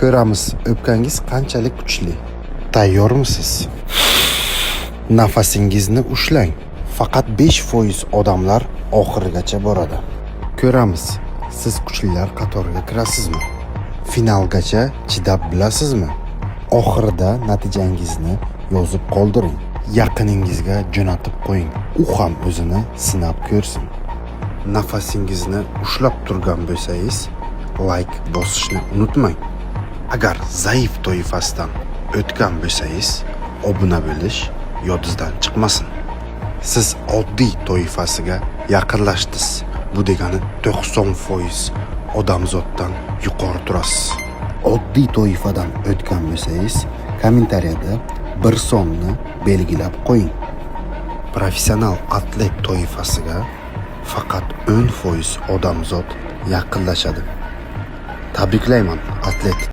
Ko'ramiz, o'pkangiz qanchalik kuchli. Tayyormisiz? Nafasingizni ushlang. Faqat 5% odamlar oxirigacha boradi. Ko'ramiz, siz kuchlilar qatoriga kirasizmi? Finalgacha chidab bilasizmi? Oxirida natijangizni yozib qoldiring. Yaqiningizga jo'natib qo'ying. U ham o'zini sinab ko'rsin. Nafasingizni ushlab turgan bo'lsangiz, layk bosishni unutmang. Agar zaif toifasidan o'tgan bo'lsangiz, obuna bo'lish yodingizdan chiqmasin. Siz oddiy toifasiga yaqinlashdingiz. Bu degani 90% odamzoddan yuqori turasiz. Oddiy toifadan o'tgan bo'lsangiz, kommentariyada bir sonni belgilab qo'ying. Professional atlet toifasiga faqat 10% odamzod yaqinlashadi. Tabriklayman, atlet.